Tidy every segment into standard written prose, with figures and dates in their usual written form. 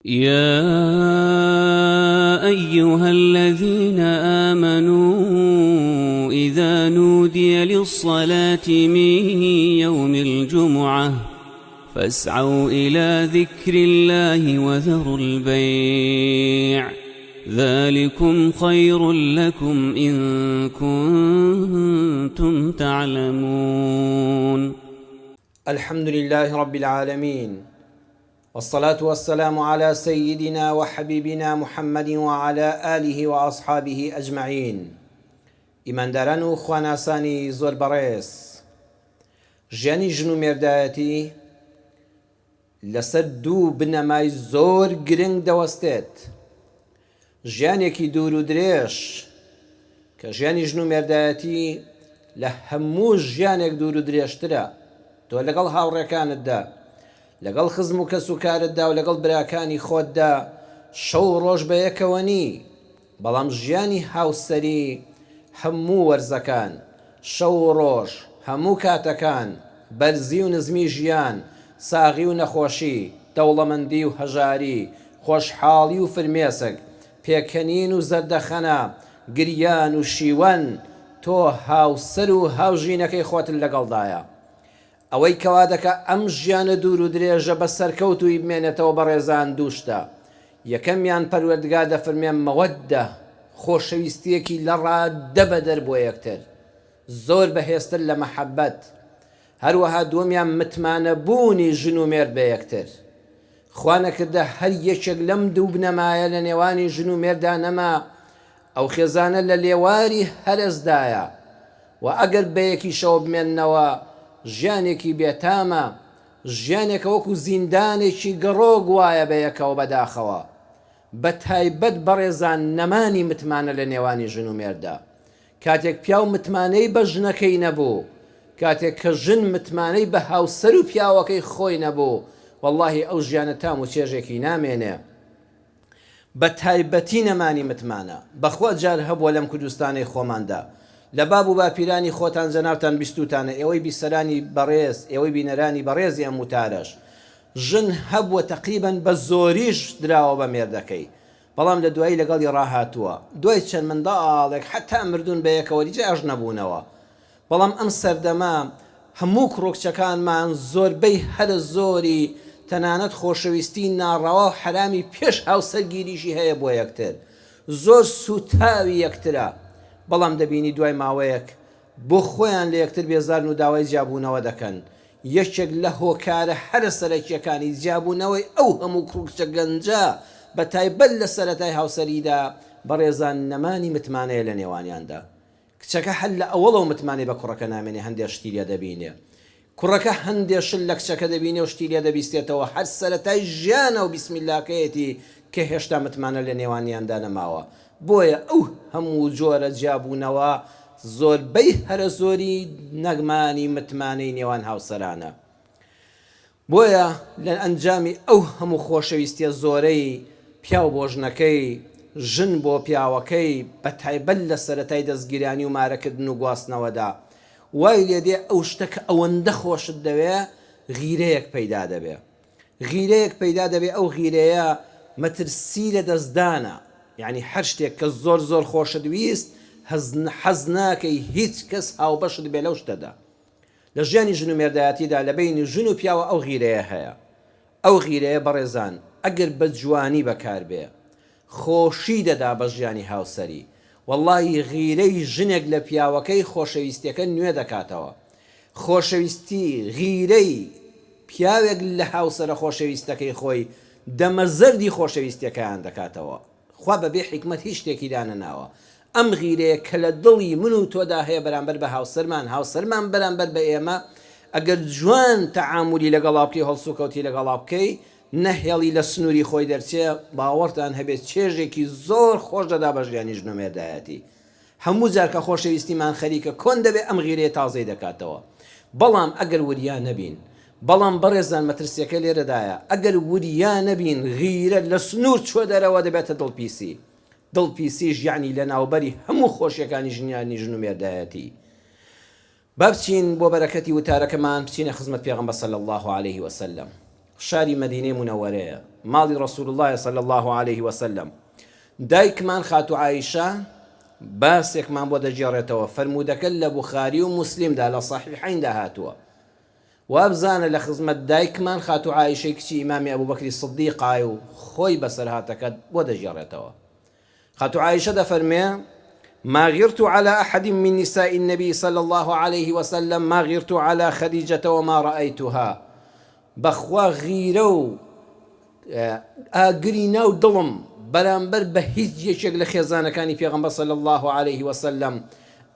یا ایها الذین آمنوا اذا نودی للصلاة من یوم الجمعة فاسعوا الی ذکر اللە وذروا البیع ذلکم خیر لکم ان کنتم تعلمون. الحمد للە رب العالمین والصلاة والسلام علی سیدنا وحبیبنا محمد وعلی آله وأصحابه اجمعین ئیمانداران و خواناسانی زۆر بەڕێز ژیانی ژن و مێردایەتی لەسەر دوو بنەمای زۆر گرنگ دەوەستێت ژیانێکی دوور و درێژ کە ژیانی ژن و مێردایەتی لە هەموو ژیانێک دوور و درێژترە، تۆ لەگەڵ هاوڕێکانتدا، لەگەڵ خزم و کەسوکارتدا و لەگەڵ براکانی خۆتدا شەو و ڕۆژ بەیەکەوە نی، بەڵام ژیانی هاوسەری هەموو وەرزەکان، شەو و ڕۆژ، هەموو کاتەکان، بەرزی و نزمی ژیان، ساغی و نەخۆشی، دەوڵەمەندی و هەژاری، خۆشحاڵی و فرمێسک، پێکەنین و زەردەخەنە، گریان و شیوەن، تۆ هاوسەر و هاوژینەکەی خۆتت لەگەڵدایە. ئەوەی کەوا دەکا ئەم ژیانە دوور و درێژە بە سەرکەوتوویی بمێنێتەوە بەڕێزان دوو شتە، یەکەمیان پەروەردگار دەفرمێ مەوەدە، خۆشەویستییەکی لە ڕاددە بەدەر بۆ یەکتر، زۆر بەهێزتر لە مەحەبەت، هەروەها دووەمیان متمانە بوونی ژن و مێرد بە یەکتر. خوا نەکردە هەر یەکێک لەم دوو بنەمایە لە نێوانی ژن و مێردا نەما، ئەو خێزانە لە لێواری هەرەسدایە و ئەگەر بەیەکیشەوە بمێننەوە ژیانێکی بێتامە، ژیانێکە وەکو زیندانێکی گەڕۆک وایە بەیەکەوە بەداخەوە. بەتایبەت بەڕێزان نەمانی متمانە لە نێوانی ژن و مێرددا. کاتێک پیاو متمانەی بە ژنەکەی نەبوو، کاتێک کە ژن متمانەی بە هاوسەر و پیاوەکەی خۆی نەبوو، وەڵاهی ئەو ژیانە تام و چێژێکی نامێنێ. بە تایبەتی نەمانی متمانە. بەخوا جار هەبووە لەم کوردستانەی خۆماندا. لە باب و باپیرانی خۆتان جەنابتان بیستووتانە، ئێوەی بیسەرانی بەڕێز، ئێوەی بینەرانی بەڕێزی ئەم وتارەش. ژن هەبووە تەقریبەن بە زۆریش دراوە بە مێردەکەی. بەڵام لە دوایی لەگەڵی ڕاهاتووە. دوای چەند منداڵێک حەتا مردوون بەیەکەوە جیاش نەبوونەوە. بەڵام ئەم سەردەمە هەموو کوڕو کچەکانمان زۆربەی هەرە زۆری تەنانەت خۆشەویستی ناڕەوا و حەرامی پێش هاوسەرگیریشی هەیە بۆ یەکتر زۆر سوتاوی یەکترە بەڵام دەبینی دوای ماوەیەک بۆ خۆیان لە یەکتر بێزارن و داوای جیابوونەوە دەکەن یەکێک لە هۆکارە هەرە سەرەکیەکانی جیابوونەوەی ئەو هەموو کوڕو کچە گەنجە بە تایبەت لە سەرەتای هاوسەریدا بەڕێزان نەمانی متمانەیە لە نێوانیاندا کچەکە هەر لە ئەوەڵەوە متمانەی بە کوڕەکە نامێنێ هەندێ شتی لێ دەبینێ کوڕەکە هەندێ شت لە کچەکە دەبینێ و شتی لێ دەبیستێتەوە هەر سەرەتای ژیانە و بیسمیلاکەیەتی کە هێشتا متمانە لە نێوانیاندا نەماوە بۆیە ئەو هەموو جۆرە جیابوونەوە زۆربەی هەرە زۆری نەمانی متمانەی نێوان هاوسەرانە. بۆیە لە ئەنجامی ئەو هەموو خۆشەویستیە زۆرەی پیاو بۆ ژنەکەی، ژن بۆ پیاوەکەی، بە تایبەت لە سەرەتای دەستگیرانی و مارەکردن و گواستنەوەدا، وای لێدێ ئەو شتە کە ئەوەندە خۆشت دەوێ غیرەیەک پەیدا دەبێ. غیرەیەک پەیدا دەبێ ئەو غیرەیە مەترسی لە دەستدانە، یانی هەر شتێک کە زۆر زۆر خۆشت ویست حەز ناکەی هیچ کەس هاوبەشت بێ لەو شتەدا. لە ژیانی ژن و مێردایەتیدا لە بەینی ژن و پیاوە ئەو غیرەیە هەیە. ئەو غیرەیە بەڕێزان ئەگەر بە جوانی بەکار بێ خۆشی دەدا بە ژیانی هاوسەری. وەڵاهی غیرەی ژنێک لە پیاوەکەی خۆشەویستیەکە نوێ دەکاتەوە. خۆشەویستی، غیرەی، پیاوێک لە هاوسەرە خۆشەویستەکەی خۆی دەمە زەردی خۆشەویستیەکەیان دەکاتەوە. خوا بە بێ حیکمەت هیچ شتێکی دانەناوە. ئەم غیرەیە کە لە دڵی من و تۆدا هەیە بەرامبەر بە هاوسەرمان، هاوسەرمان بەرامبەر بە ئێمە، ئەگەر جوان تەعامولی لەگەڵا بکەی و هەڵسوکەوتی لەگەڵا بکەی، نەهێڵی لە سنووری خۆی دەرچێ، باوەڕتان هەبێ چێژێکی زۆر خۆش دەدا بە ژیانی ژن و مێردایەتی. هەموو جار کە خۆشەویستیمان خەریکە کۆن دەبێ ئەم غیرەیە تازەی دەکاتەوە. بەڵام ئەگەر وریا نەبین، بەڵام بەڕێزان مەترسیەکە لێرەدایە، ئەگەر وریا نەبین غیرە لە سنوور چوە دەرەوە دەبێتە دڵپیسی. دڵپیسیش یەعنی لەناوبەری هەموو خۆشیەکانی ژنیانی ژن و مێردایەتی. با بچین بۆ بەرەکەتی وتارەکەمان بچینە خزمەت پێغەمبەر صلی اللە علیه وسلم. شاری مەدینەی مونەوەرەیە، ماڵی رسول اللە صلی اللە علیه وسلم. دایکمان خاتوو عائیشە باسێکمان بۆ دەگێڕێتەوە، فەرموودەکە لە بوخاری و موسلیمدا لە صحیحەیندا هاتووە. وابزانە لە خزمەت دایکمان خاتوو عائیشەی کچی ئیمامی ئەبوبەکری صدیقای و خۆی بەسەرهاتەکەت بۆ دەگێڕێتەوە. خاتوو عائیشە دەفەرموێ، ما غرت علی احد من نساء النبی صلی اللە علیه وسلم ما غرت علی خدیجە وما رأیتها، بەخوا غیرە و ئاگری ناو دڵم بەرامبەر بە هیچ یەکێک لە خێزانەکانی پێغەمبەر صلی اللە علیه وسلم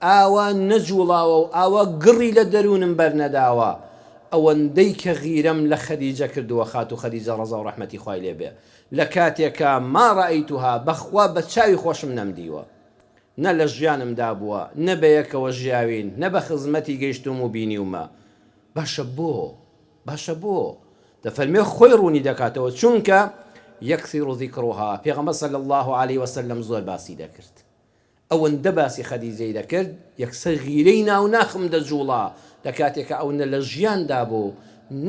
ئاوا نەجوڵاوە و ئاوا گڕی لە دەروونم بەرنەداوە ئەوەندەی کە غیرەم لە خەدیجە کردووە خاتوو خەدیجە ڕەزا و ڕەحمەتی خوای لێ بێ لە کاتێکا ما رأیتها بەخوا بە چاوی خۆشم نەمدیوە نە لە ژیانمدا بووە نە بەیەکەوە ژیاوین نە بە خزمەتی گەیشتووم و بینیومە باشە بۆ؟ باشە بۆ؟ دەفەرموێ خۆی ڕوونی دەکاتەوە چونکە یکثر ذکرها پێغەمبەر صلی اللە علیه وسلم زۆر باسی دەکرد ئەوەندە باسی خەدیجەی دەکرد یەکسەر غیرەی ناو ناخم دەجوڵا لە کاتێکا ئەو نە لە ژیاندا بوو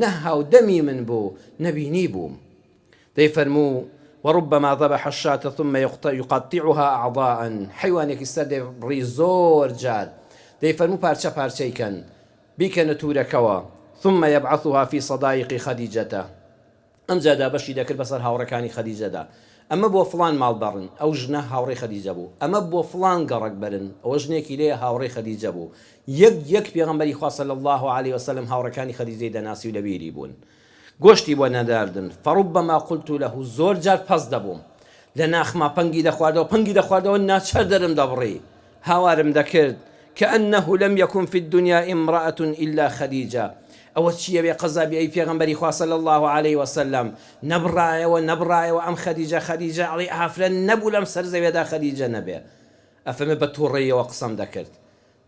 نە هاودەمی من بوو نە بینیبووم دەیفەرموو، وربما ذبح الشاة ثم یقطعها اعضاء، حەیوانێکی سەر دەبڕی زۆر جار دەیفەرموو پارچە پارچەی کەن بیکەنە تورەکەوە، ثم یبعثها فی صدایق خدیجە، ئەمجا دابەشی دەکرد بەسەر هاوڕێکانی خەدیجەدا، ئەمە بۆ فڵان ماڵ بەڕن، ئەو ژنە هاوڕێی خەدیجە بوو، ئەمە بۆ فڵان گەڕەک بەرن، ئەوە ژنێکی لێیە هاوڕێی خەدیجە بوو، یەک یەک پێغەمبەری خوا صلی اللە علیە وسلم هاوڕێکانی خەدیجەی دەناسی و لەبیری بوون. گۆشتی بۆ نەناردن، فربما قلت له، زۆر جار پەست دەبووم، لە ناخما پەنگی دەخواردەوە، پەنگی دەخواردەوە ناچار دەرم دەبڕی، هاوارم دەکرد، کأنه لم یکن فی الدنیا امرأة الا خدیجە، ئەوە چییە بێ قەزا بی ئەی پێغەمبەری خوا صلی اللە علیە وسلم، نەبڕایەوە نەبڕایەوە ئەم خەدیجە، خەدیجە ئەڵێی ئافرەت نەبوو لەم سەر زەویەدا خەدیجە نەبێ، ئەفەرموێ بە توڕەییەوە قسەم دەکرد،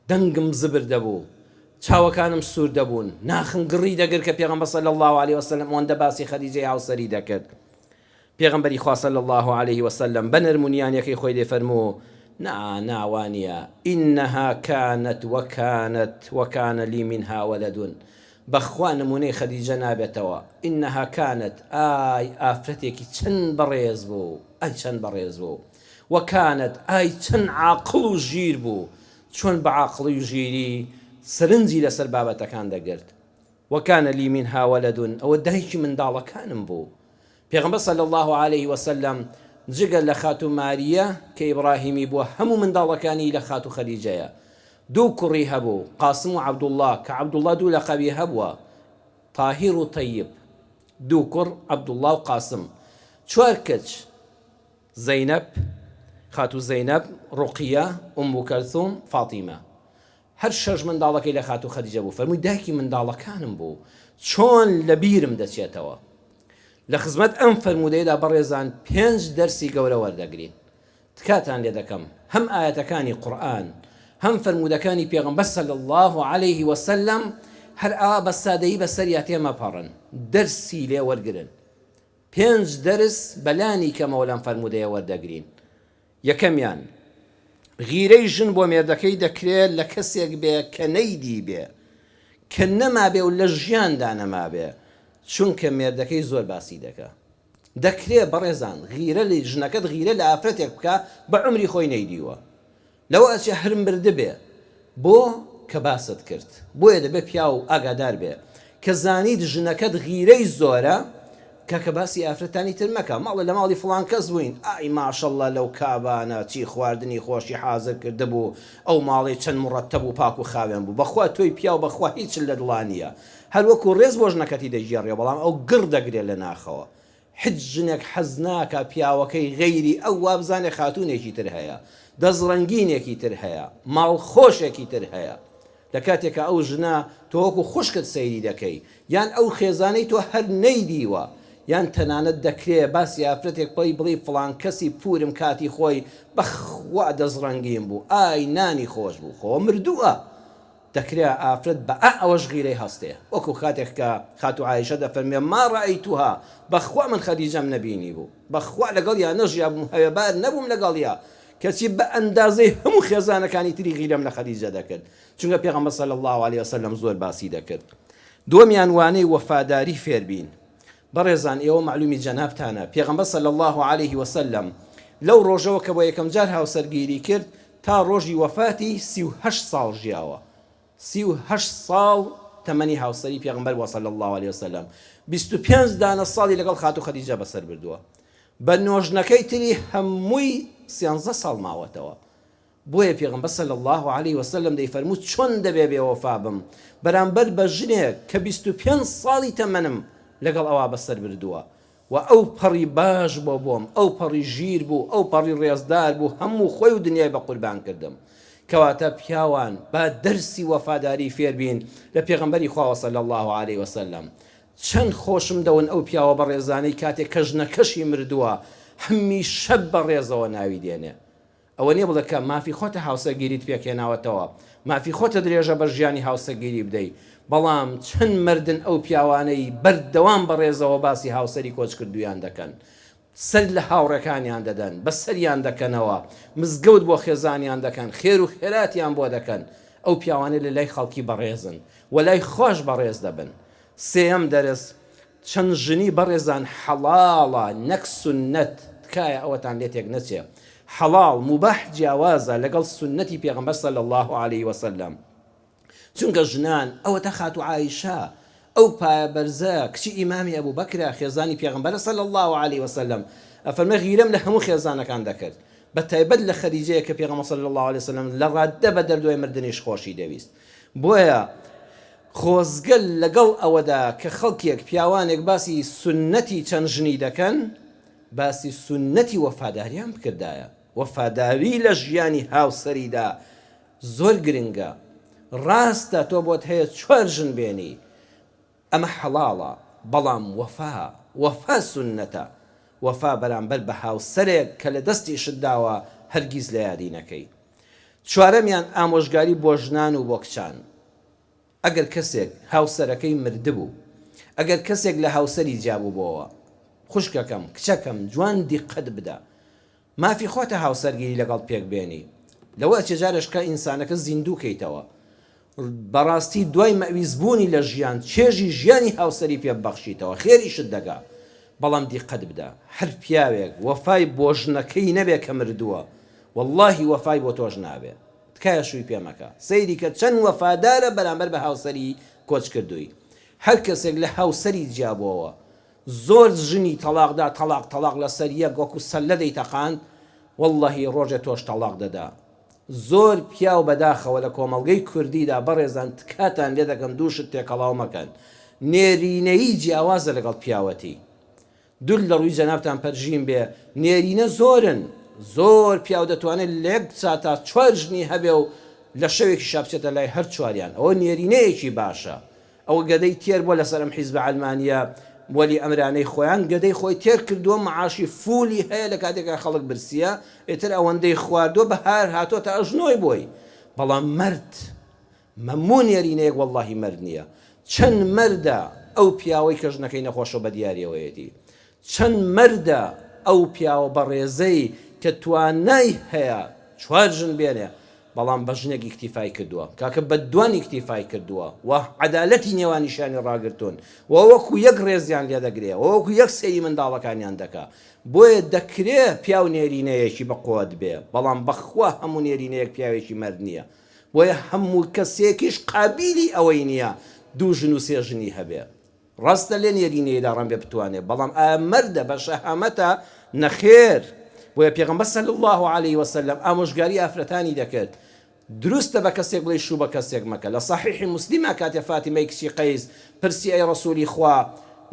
دەنگم زبر دەبوو، چاوەکانم سوور دەبوون، ناخم گڕی دەگرت کە پێغەمبەر صلی اللە علیە وسلم ئەوەندە باسی خەدیجەی هاوسەری دەکرد. پێغەمبەری خوا صلی اللە علیه وسلم بە نەرم و نیانیەکەی خۆی دەیفەرموو، نا، نا وا نییە، انها کانت وکانت وکان لی منها ولد، بەخوا نموونەی خەدیجە نابێتەوە، انها کانت، ئای ئافرەتێکی چەند بەڕێز بوو، ئای چەند بەڕێز بوو، وکانت، ئای چەند عاقڵ و ژیر بوو، چۆن بە عاقڵی و ژیری سەرنجی لەسەر بابەتەکان دەگرت، وکان لی منها ولد، ئەوە دایکی منداڵەکانم بوو. پێغەمبەر صلی اللە علیه وسلم جگە لە خاتوو ماریە کە ئیبڕاهیمی بووە هەموو منداڵەکانی لە خاتوو خەدیجەیە. دوو کوڕی هەبوو، قاسم و عەبدوڵڵا، کە عەبدوڵڵا دوو لەقەبی هەبووە، تاهیر و تەیب. دوو کوڕ، عەبدوڵڵا و قاسم. چوار کچ. زەینەب، خاتوو زەینەب، ڕوقیە، ئوم کەلثوم، فاتیمە. هەر شەش منداڵەکەی لە خاتوو خەدیجە بوو، فەرمووی دایکی منداڵەکانم بوو، چۆن لە بیرم دەچێتەوە؟ لە خزمەت ئەم فەرموودەیەدا بەڕێزان پێنج دەرسی گەورە وەردەگرین. تکاتان لێ دەکەم هەم ئایەتەکانی قورئان هەم فەرموودەکانی پێغەمبەر صلی اللە علیه وسلم هەر ئاوا بە سادەیی بەسەریا تێمەپەڕن، دەرسی لێ وەرگرن. پێنج دەرس بە لانی کەمەوە لەم فەرموودەیە وەردەگرین. یەکەمیان، غیرەی ژن بۆ مێردەکەی دەکرێ لە کەسێک بێ کە نەیدیبێ، کە نەمابێ و لە ژیاندا نەمابێ، چونکە مێردەکەی زۆر باسی دەکا. دەکرێ بەڕێزان غیرە لە ژنەکەت غیرە لە ئافرەتێک بکا بە عومری خۆی نەیدیوە. لەوە ئەچێ هەر مردبێ بۆ کە باست کرد بۆیە دەبێ پیاو ئاگادار بێ کە زانیت ژنەکەت غیرەی زۆرە کاکە باسی ئافرەتانی تر مەکە مەڵێ لە ماڵی فڵان کەس بووین ئای ماشەڵڵا لەو کابانە چی خواردنی خۆشی حازر کردبوو ئەو ماڵەی چەند مڕەتەب و پاک و خاوێن بوو بەخوا تۆی پیاو بەخوا هیچت لە دڵا نییە هەر وەکو ڕێز بۆ ژنەکەتی دەگێڕیەوە بەڵام ئەو گڕ دەگرێ لە ناخەوە حچ ژنێک حەز ناکا پیاوەکەی غەیری ئەو وابزانێ خاتوونێکی تر هەیە، دەستڕەنگینێکی تر هەیە، ماڵخۆشێکی تر هەیە. لە کاتێکا ئەو ژنە تۆ وەکو خوشکت سەیری دەکەی، یان ئەو خێزانەی تۆ هەر نەیدیوە، یان تەنانەت دەکرێ باسی ئافرەتێک بکەی بڵێی فڵان کەسی پوورم کاتی خۆی بەخوا دەستڕەنگین بوو، ئای نانی خۆش بوو، خۆ مردووە. دەکرێ ئافرەت بە ئا ئەوەش غیرەی هەستێ وەکو کاتێک کە خاتوو عائیشە دەفەرموێ ما رأیتها بەخوا من خەدیجەم نەبینیبوو بەخوا لەگەڵیا نەژیابووم هەوێبار نەبووم لەگەڵیا کەچی بە ئەندازەی هەموو خێزانەکانی تری غیرەم لە خەدیجە دەکرد چونکە پێغەمبەر صلی اللە علیە وسلم زۆر باسی دەکرد دووەمیان وانەی وەفاداری فێربین. بەڕێزان ئێوە مەعلومی جەنابتانە پێغەمبەر صلی اللە علیه وسلم لەو ڕۆژەوە کە بۆ یەکەم جار هاوسەرگیری کرد تا ڕۆژی وەفاتی 38 ساڵ ژیاوە. 38 ساڵ تەمەنی هاوسەری پێغەمبەر بووە صلی اللە علیه وسلم، 25 دانە ساڵی لەگەڵ خاتوو خەدیجە بەسەر بردووە، بە نۆژنەکەی تری هەمووی سێنزە ساڵ ماوەتەوە. بۆیە پێغەمبەر صلی اللە علیه وسلم دەیفەرموو چۆن دەبێ بێوەفا بم بەرامبەر بە ژنێک کە 25 ساڵی تەمەنم لەگەڵ ئەوا بەسەر بردووە و ئەو پەڕی باش بۆ بۆم، ئەو پەڕی ژیر بوو، ئەو پەڕی ڕێزدار بوو، هەموو خۆی و دنیای بە قوربان کردم. کەواتە پیاوان با دەرسی وەفاداری فێر بین لە پێغەمبەری خواوە صلی اللە علیه وسلم. چەند خۆشم دەون ئەو پیاوە بەڕێزانەی کاتێک کە ژنەکەشی مردووە هەمیشە بە ڕێزەوە ناوی دێنێ. ئەوە نیە بڵێ کە مافی خۆتە هاوسەرگیریت پێکهێناوەتەوە، مافی خۆتە درێژە بە ژیانی هاوسەرگیری بدەی، بەڵام چەند مەردن ئەو پیاوانەی بەردەوام بە ڕێزەوە باسی هاوسەری کۆچکردوویان دەکەن، سەر لە هاوڕێکانیان دەدەن، بە سەریان دەکەنەوە، مزگەوت بۆ خێزانیان دەکەن، خێر و خێراتیان بۆ دەکەن، ئەو پیاوانە لە لای خەڵکی بەڕێزن و لای خواش بەڕێز دەبن. سێیەم دەرس، چەند ژنی بەڕێزان حەڵاڵە نەک سوننەت، تکایە ئەوەتان لێ تێک نەچێ، حەڵاڵ، موباح جیاوازە لەگەڵ سوننەتی پێغەمبەر صلی اللە علیە وسلم، چونکە ژنان، ئەوەتا خاتوو عائیشە ئەو پایە بەرزە کچی ئیمامی ئەبوبەکرە خێزانی پێغەمبەرە صلی اللە علیە وسلم، ئەفەرمێ غیرەم لە هەموو خێزانەکان دەکرد بە تایبەت لە خەدیجەیە کە پێغەمبەر صلی اللە علیە وسلم لە ڕاددە بەدەر دوای مردنیش خۆشی دەویست، بۆیە خۆزگە لەگەڵ ئەوەدا کە خەڵکێک، پیاوانێک باسی سوننەتی چەند ژنی دەکەن، باسی سوننەتی وەفاداریان بکردایە. وەفاداری لە ژیانی هاوسەریدا زۆر گرنگە. ڕاستە تۆ بۆت هەیە چوار ژن بێنی، ئەمە حەڵاڵە، بەڵام وەفا، وەفا سوننەتە. وەفا بەرامبەر بە هاوسەرێک کە لە دەستیشت داوە هەرگیز لە یادی نەکەی. چوارەمیان ئامۆژگاری بۆ ژنان و بۆ کچان. ئەگەر کەسێک هاوسەرەکەی مردبوو، ئەگەر کەسێک لە هاوسەری جیابووبۆوە، خوشکەکەم، کچەکەم جوان دیقەت بدە، مافی خۆتە هاوسەرگیری لەگەڵ پێک بێنی، لەوە ئەچێ جارێشکە ئینسانەکە زیندوو کەیتەوە، بەڕاستی دوای مەئویس بوونی لە ژیان چێژی ژیانی هاوسەری پێ ببەخشیتەوە خێریشت دەگا، بەڵام دیقەت بدە هەر پیاوێک وەفای بۆ ژنەکەی نەبێ کە مردووە وەڵاهی وەفای بۆ تۆش نابێ. تکایە شووی پێ مەکە. سەیری کە چەند وەفادارە بەرامبەر بە هاوسەری کۆچکردووی. هەر کەسێک لە هاوسەری جیابۆوە زۆر ژنی تەڵاق دا تەڵاق تەڵاق لەسەر یەک وەکو سەللە دەیتەقاند واللەهی ڕۆژێ تۆش تەڵاق دەدا. زۆر پیاو بەداخەوە لە کۆمەڵگەی کوردیدا بەڕێزان تکاتان لێ دەکەم دوو شت تێکەڵاو مەکەن نێرینەیی جیاوازە لەگەڵ پیاوەتی. دور لە ڕووی جەنابتان پەرژین بێ نێرینە زۆرن زۆر پیاو دەتوانێت لە یەک ساتا چوار ژنی هەبێ و لە شەوێکیشا بچێتە لای هەر چواریان ئەوە نێرینەیەکی باشە ئەوە گەدەی تێر بووە لەسەر ئەم حیزبە عەلمانیە وەلی ئەمرانەی خۆیان گەدەی خۆی تێر کردووە معاشی فولی هەیە لە کاتێکا خەڵک برسیە ئیتر ئەوەندەی خواردووە بەهار هاتۆتە ئەژنۆی بۆی بەڵام مەرد مەموو نێرینەیەک وەڵاهی مەرد نیە چەند مەردە ئەو پیاوەی کە ژنەکەی نەخۆشەو بە دیاریەوەیەتی چەند مەردە ئەو پیاوە بەڕێزەی کە توانای هەیە چوار ژن بێنێ بەڵام بە ژنێک ئیکتیفای کردووە کاکە بە دوان ئیکتیفای کردووە و عەدالەتی نێوانیشیانی ڕاگرتوون و وەکو یەک ڕێزیان لێ دەگرێ و وەکو یەک سەیری منداڵەکانیان دەکا بۆیە دەکرێ پیاو نێرینەیەکی بە قوت بێ بەڵام بەخوا هەموو نێرینەیەک پیاوێکی مەرد نییە بۆیە هەموو کەسێکیش قابیلی ئەوەی نییە دوو ژن و سێ ژنی هەبێ. ڕاستە لە نێرینەیدا ڕەنگە بتوانێ، بەڵام ئایا مەردە بە شەهامەتە؟ نەخێر. بۆیە پێغەمبەر صلی اللە علیە وسلم ئامۆژگاری ئافرەتانی دەکرد، دروستە بە کەسێک بڵێی شوو بە کەسێک مەکە. لە صحیحی موسلیما کاتێ فاتیمەی کچی قەیس پرسی ئەی ڕەسوولی خوا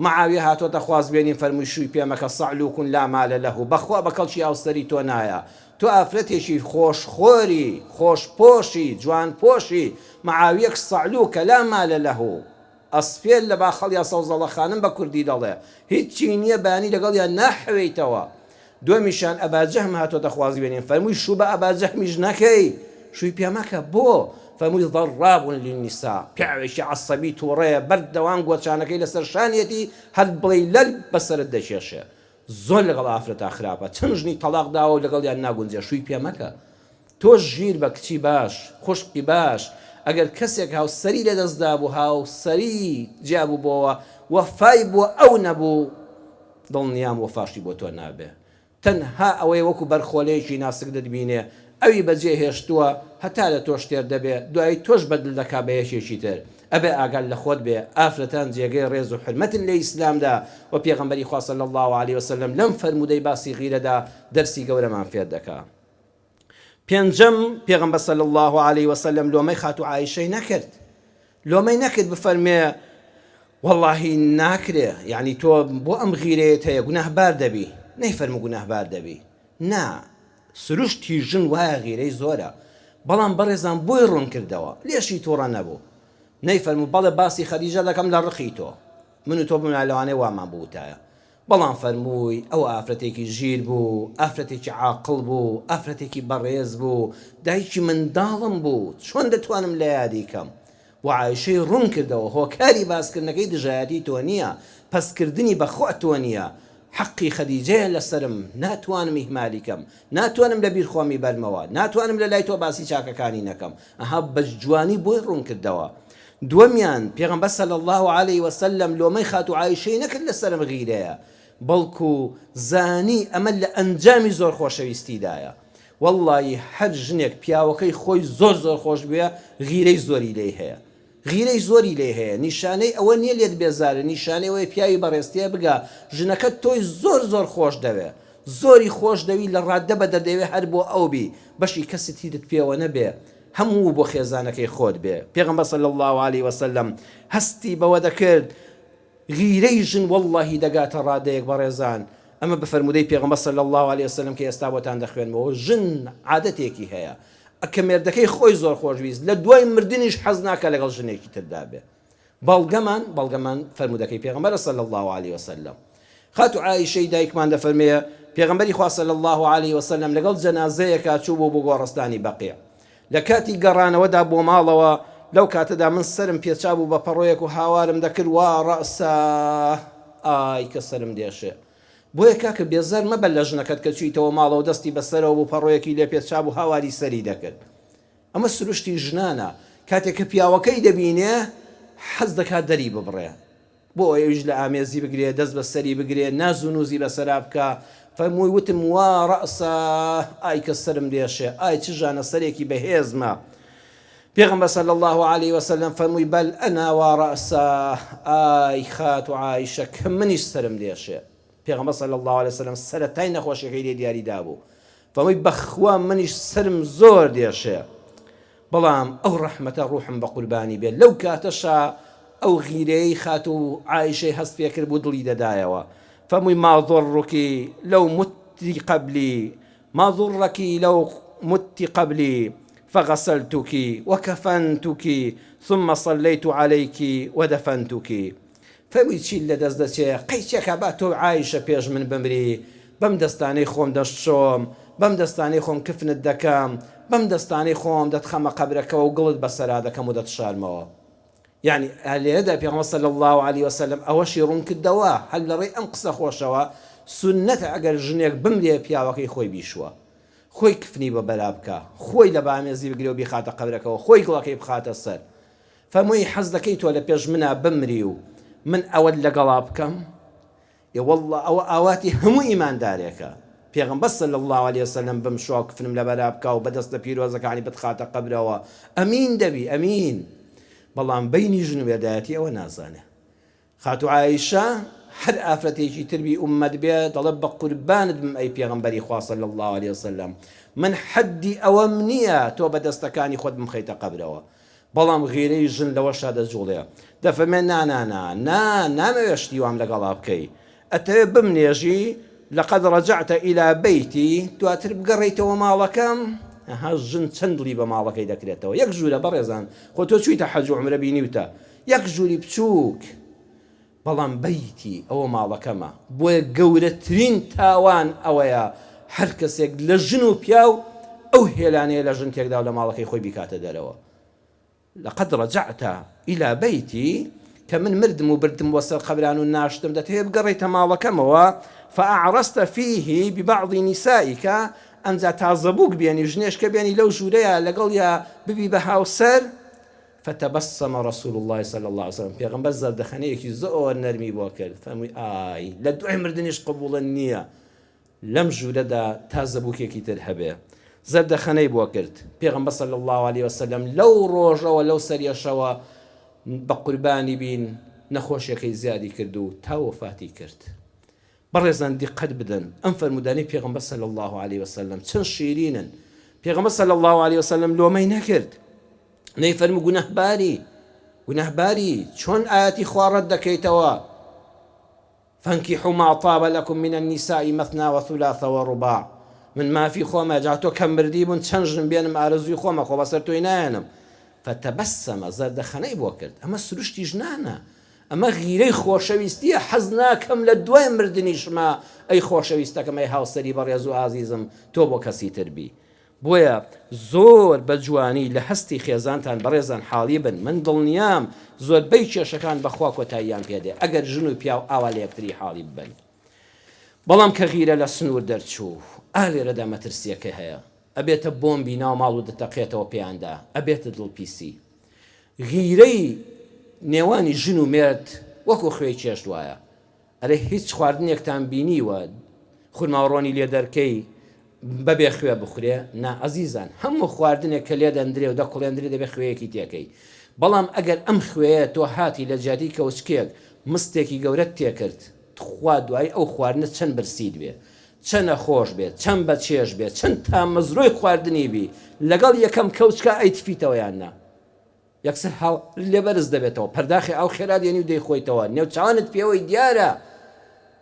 معاویە هاتۆتە خوازبێنیم فەرمووی شووی پێ مەکە صعلوک لا مال له بەخوا بە کەڵکی هاوسەری تۆ نایە تۆ ئافرەتێکی خۆش خۆری، خۆش پۆشی، جوان پۆشی، معاویەک صعلوکە لا مال له، ئەسپێ لە باخەڵیا سەوزەڵە خانم بە کوردی دەڵێ، هیچی نیە بەیانی لەگەڵیا ناحەوێیتەوە. دووەمیشیان ئەبا جەهم هاتۆتە خوازبێنیم، فەرمووی شوو بە ئەبا جەهمیش نەکەی، شووی پێ مەکە، بۆ؟ فەرمووی ضراب للنساء، پیاوێکی عەسەبی توڕەیە، بەردەوام گۆچانەکەی لەسەر شانیەتی، هەر بڵێی لەل بەسەرت دەکێشێ. زۆر لەگەڵ ئافرەتا خراپە چەند ژنی تەڵاق داوە و لەگەڵیان ناگونجێ شووی پێ مەکە تۆش ژیر بە کچی باش خوشکی باش ئەگەر کەسێک هاوسەری لەدەست دابوو هاوسەری جیابووبۆوە وەفای بۆ ئەو نەبوو دڵنیام وەفاشی بۆ تۆ نابێ تەنها ئەوەیە وەکو بەرخۆلەیەکی ناسک دەتبینێ ئەوی بەجێ هێشتووە هەتا لە تۆش تێر دەبێ دوایی تۆش بەدل دەکا بە یەکێکی تر ئەبێ ئاگات لە خۆت بێ ئافرەتان جێگەی ڕێز و حورمەتن لە ئیسلامدا وە پێغەمبەری خوا صلی اللە علیە وسلم لەم فەرموودەی باسی غیرەدا دەرسی گەورەمان فێر دەکا. پێنجەم، پێغەمبەر صلی اللە علیە وسلم لۆمەی خاتوو عائیشەی نەکرد، لۆمەی نەکرد بفەرمێ وەڵاهی ناکرێ یەعنی تۆ بۆ ئەم غیرەیەت هەیە گوناهبار دەبی، نەیفەرموو گوناهبار دەبی، نا سروشتی ژن وایە غیرەی زۆرە، بەڵام بەڕێزان بۆی ڕوون کردەوە، لێشی توڕە نەبوو، نەیفەرموو بەڵێ باسی خەدیجە دەکەم لە ڕقی تۆ، من و تۆ بووینایە لەوانەیە وامان بوتایە، بەڵام فەرمووی، ئەو ئافرەتێکی ژیر بوو، ئافرەتێکی عاقڵ بوو، ئافرەتێکی بەڕێز بوو، دایکی منداڵم بوو، چۆن دەتوانم لە یادی کەم؟ بۆ عائیشەی ڕوون کردەوە، هۆکاری باسکردنەکەی دژایەتی تۆ نییە، پەستکردنی بە خۆ تۆ نییە، حەقی خەدیجەیە لەسەرم، ناتوانم ئیهمالی کەم، ناتوانم لە بیر خۆمی بەرمەوە، ناتوانم لە لای تۆ باسی چاکەکانی نەکەم، ئەها بە جوانی بۆی ڕوون کردەوە. دووەمیان، پێغەمبەر صلی اللە علیە وسلم لۆمەی خاتوو عائیشەی نەکرد لەسەر ئەم غیرەیە، بەڵکو زانی ئەمە لە ئەنجامی زۆر خۆشەویستیدایە. وەڵڵایی هەر ژنێک پیاوەکەی خۆی زۆر زۆر خۆش بوێ غیرەی زۆری لێی هەیە. غیرەی زۆری لێی هەیە، نیشانەی ئەوە نیە لێت بێزارە، نیشانەی ئەوەیە پیاوی بەڕێز تێبگە ژنەکەت تۆی زۆر زۆر خۆش دەوێ. زۆری خۆش دەوی لە ڕاددە بەدەر دەیەوێ هەر بۆ ئەو بی، بەشی کەسی ترت پێوە نەبێ. هەموو بۆ خێزانەکەی خۆت بێ. پێغەمبەر صلی اللە علیە وسلم هەستی بەوە دەکرد غیرەی ژن واللەهی دەگاتە ڕادەیەک بەڕێزان ئەمە بە فەرموودەی پێغەمبەر صلی اللە علیە وسلم کە ئێستا بۆتان دەخوێنمەوە ژن عادەتێکی هەیە کە مێردەکەی خۆی زۆر خۆشویست لە دوای مردنیش حەز ناکا لەگەڵ ژنێکی تردا بێ. بەڵگەمان بەڵگەمان فەرموودەکەی پێغەمبەرە صلی اللە علیە وسلم. خاتوو عائیشەی دایکمان دەفەرمێ، پێغەمبەری خوا صلی اللە علیە وسلم لەگەڵ جەنازەیەکا چووبوو بۆ گۆڕستانی بەقیع. لە کاتی گەڕانەوەدا بۆ ماڵەوە، لەو کاتەدا من سەرم پێچابوو بە پەڕۆیەک و هاوارم دەکرد، وا ڕەئساه، ئای کە سەرم دێشێ. بۆیە کاکە بێزار مەبە لە ژنەکەت کە چوویتەوە ماڵەوە دەستی بەسەرەوە بوو پەڕۆیەکی لێ پێچابوو هاواری سەری دەکرد. ئەمە سروشتی ژنانە کاتێک کە پیاوەکەی دەبینێ حەز دەکات دەری ببڕێ بۆ ئەوەی ئەویش لە ئامێزی بگرێ دەست بە سەری بگرێ ناز و نوزی بەسەرا بکا فەرمووی وتم وا ڕەئسا ئای کە سەرم دێشێ ئای چ ژانە سەرێکی بەهێزمە پێغەمبەر صلی اللە علیه وسلم فەرمووی بەل انا وا ڕەئسا ئای خاتوو عائیشە کە منیش سەرم دێشێ پێغەمبەر صلی اللە علیه وسلم سەرەتای نەخۆشیەکەی لێ دیاری دابوو فەرمووی بەخوا منیش سەرم زۆر دێشێ بەڵام ئەو ڕەحمەتە ڕوحم بە قوربانی بێت لەو کاتەشا ئەو غیرەیەی خاتوو عائیشەی هەست پێکرد بوو دڵی دەدایەوە فەرمووی ما ضرک لو مت قبلی ما ضرک لو مت قبلی فغسلتک وکفنتک ثم صلیت علیک ودفنتک فەرمووی چیت لە دەست دەچێ قەیچێکە با تۆ عائیشە پێش من بمری بەم دەستانەی خۆم دەشتشۆم، بەم دەستانەی خۆم کفنت دەکەم، بەم دەستانەی خۆم دەتخەمە قەبرەکەوە و گڵت بەسەرا دەکەم و دەتشارمەوە. یەعنی لێرەدا پێغەمبەر صلی اللە علیە وسلم ئەوەشی ڕوون کردەوە، هەر لەڕێی ئەم قسە خۆشەوە سوننەتە ئەگەر ژنێک بمرێ پیاوەکەی خۆی بیشوا، خۆی کفنی بە بەرا بکا، خۆی لە بامێزی بگرێ و بیخاتە قەبرەکەوە، خۆی گڵەکەی بخاتە سەر. فەرمووی حەز دەکەی تۆ لە پێش منا بمری و من ئەوەت لەگەڵا بکەم؟ ئێ واللە ئەوە ئاواتی هەموو ئیماندارێکە پێغەمبەر صلی اللە علیە وسلم بمشوا و کفنم لەبەرا بکا و بەدەستە پیرۆزەکانی بتخاتە قەبرەوە ئەمین دەبی ئەمین بەڵام بەینی ژن و مێردایەتی ئەوە نازانێ خاتوو عائیشە هەر ئافرەتێکی تر بی ئوممەت بێ دەڵێ بە قوربانت بم ئەی پێغەمبەری خوا صلی اللە علیە وسلم من حەدی ئەوەم نییە تۆ بە دەستەکانی خۆت بمخەیتە قەبرەوە بەڵام غیرەی ژن لەوەشا دەجوڵێ دەفەرمێ نا نا نا نا نامەوێ شتی وام لەگەڵا بکەی ئەتەوێ بمنێژی لقد رجعت الی بیتی دواتر بگەڕێیتەوە ماڵەکەم ئەها ژن چەند دڵی بە ماڵەکەی دەکرێتەوە یەک ژوورە بەڕێزان خۆ تۆ چوویتە حەج و عومرە بینیوتە یەک ژووری بچووک بەڵام بەیتی ئەوە ماڵەکەمە بۆیە گەورەترین تاوان ئەوەیە هەر کەسێک لە ژن و پیاو ئەو هێلانەیە لە ژن تێکدا و لە ماڵەکەی خۆی بیکاتە دەرەوە لقد رجعت الی بیتی کە من مردم و بردم بۆ سەر قەبران و ناشتم دەتەوێ بگەڕێیتە ماڵەکەمەوە فاعرست فیه ببعض نسائک ئەمجا تازە بووک بێنی ژنێشکە بێنی لەو ژوورەیا لەگەڵیا ببی بە هاوسەر. فتبسم رسول اللە صلی اللە علیە وسلم، پێغەمبەر زەردەخەنەیەکی زۆر نەرمی بۆ کرد، فەرمووی، ئای لە دوای مردنیش قبوڵە نییە لەم ژوورەدا تازە بووکێکی تر هەبێ. زەردەخەنەی بۆ کرد. پێغەمبەر صلی اللە علیە وسلم لەو ڕۆژەوە لەو سەریەشەوە بە قوربانی بین نەخۆشیەکەی زیادی کرد و تا وەفاتی کرد. بەڕێزان دیقەت بدەن ئەم فەرموودانەی پێغەمبەر صلی اللە علیە وسلم چەند شیرینن. پێغەمبەر صلی اللە علیە وسلم لۆمەی نەکرد، نەیفەرموو گوناهباری، گوناهباری چۆن ئایەتی خوا ڕەت دەکەیتەوە؟ فانکحوا ما طاب لکم من النساء مثنی و ثلاث و رباع من مافی خۆمە جا تۆ کە مردی بوون چەند ژن بێنم ئارەزووی خۆمە خۆ بەسەر تۆی نایەنم فتبسم زەردەخەنەی بۆ کرد ئەمە سروشتی ژنانە ئەمە غیرەی خۆشەویستیە حەز ناکەم لە دوای مردنیشما ئەی خۆشەویستەکەم ئەی هاوسەری بەڕێز و ئازیزم تۆ بۆ کەسی تر بی بۆیە زۆر بە جوانی لە هەستی خێزانتان بەڕێزان حاڵی بن، من دڵنیام زۆربەی کێشەکان بەخوا کۆتاییان پێ دێ ئەگەر ژن و پیاو ئاوا لە یەکتری حاڵی ببن. بەڵام کە غیرە لە سنوور دەرچوو ئا لێرەدا مەترسییەکە هەیە، ئەبێتە بۆمبی ناو ماڵ و دەتەقێتەوە پێیاندا، ئەبێتە دڵپیسی. غیرەی نێوانی ژن و مێرد وەکو خوێی چێشت وایە، ئەرێ هیچ خواردنێکتان بینیوە خورما و ڕۆنی لێ دەرکەی بەبێ خوێ بخورێ؟ نا ئەزیزان هەموو خواردنێک کە لێ دەندرێ و دەکوڵێندرێ دەبێ خوێیەکی تێکەی بەڵام ئەگەر ئەم خوێیە تۆ هاتی لە جیاتی کەوچکێک مستێکی گەورەت تێکرد تخوا دوایی ئەو خواردنە چەند برسیت بێ چەنە خۆش بێ چەند بە چێژ بێ چەند تامەزرۆی خواردنی بی لەگەڵ یەکەم کەوچکا ئەیتفیتەوە یان نا؟ یەکسەر هاوارت لێ بەرز دەبێتەوە، پەرداخی ئاو خێرا دێنی و دەیخۆیتەوە، نێوچاوانت پێوەی دیارە،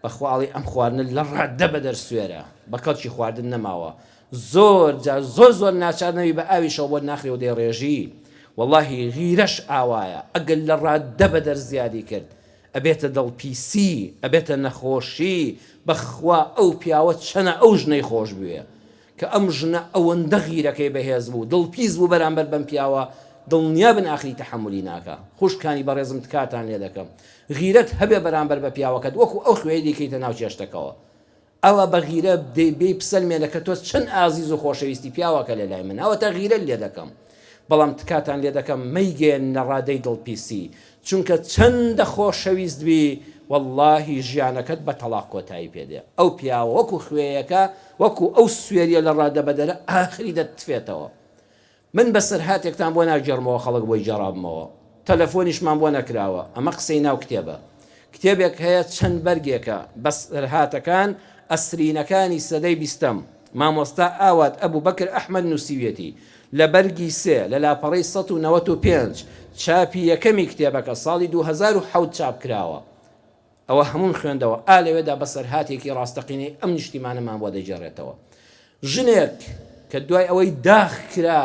بەخوا ئەڵێی ئەم خواردنە لە ڕاددە بەدەر سوێرە، بە کەڵکی خواردن نەماوە، زۆر جار زۆر زۆر ناچار نەبی بە ئاویشەوە بۆت ناخرێ و دەیڕێژی، وەڵاهی غیرەش ئاوایە، ئەگەر لە ڕاددە بەدەر زیادی کرد، ئەبێتە دڵپیسی، ئەبێتە نەخۆشی، بەخوا ئەو پیاوە چەنە ئەو ژنەی خۆش بوێ، کە ئەم ژنە ئەوەندە غیرەکەی بەهێز بوو دڵپیس بوو بەرامبەر بەم پیاوە دڵنیابن ئاخری تەحەمولی ناکا خوشکانی بەڕێزم تکاتان لێ دەکەم غیرەت هەبێ بەرامبەر بە پیاوەکەت وەکو ئەو خوێی دەیکەیتە ناو چێشتەکەوە ئەوە بە غیرە بێی بسەلمێنە کە تۆ چەند ئازیز و خۆشەویستی پیاوەکە لە لای من ئەوەتا غیرەت لێ دەکەم بەڵام تکاتان لێ دەکەم مەیگەیەننە ڕادەی دڵپیسی چونکە چەندە خۆشەویست بی وەڵاهی ژیانەکەت بە تەڵاق کۆتایی پێ دێ ئەو پیاوە وەکو خوێیەکە وەکو ئەو سوێریە لە ڕادەبەدەرە ئاخری دەتتفێتەوە من بەسەرهاتێکتان بۆ ناگێڕمەوە خەڵک بۆی گێڕابمەوە تەلەفۆنیشمان بۆ نەکراوە ئەمە قسەی ناو کتێبە کتێبێک هەیە چەند بەرگێکە بەسەرهاتەکان ئەسرینەکانی سەدەی بیستەم مامۆستا ئاوات ئەبوبەکر ئەحمەد نووسیویەتی لە بەرگی سێ لە لاپەڕەی 195 چاپی یەکەمی کتێبەکە ساڵی 2007 چاپ کراوە ئەوە هەمووم خوێندەوە، ئا لەوێدا بەسەرهاتێکی ڕاستەقینەی ئەم نیشتیمانەمان بۆ دەگێڕێتەوە. ژنێک کە دوای ئەوەی داخ کرا،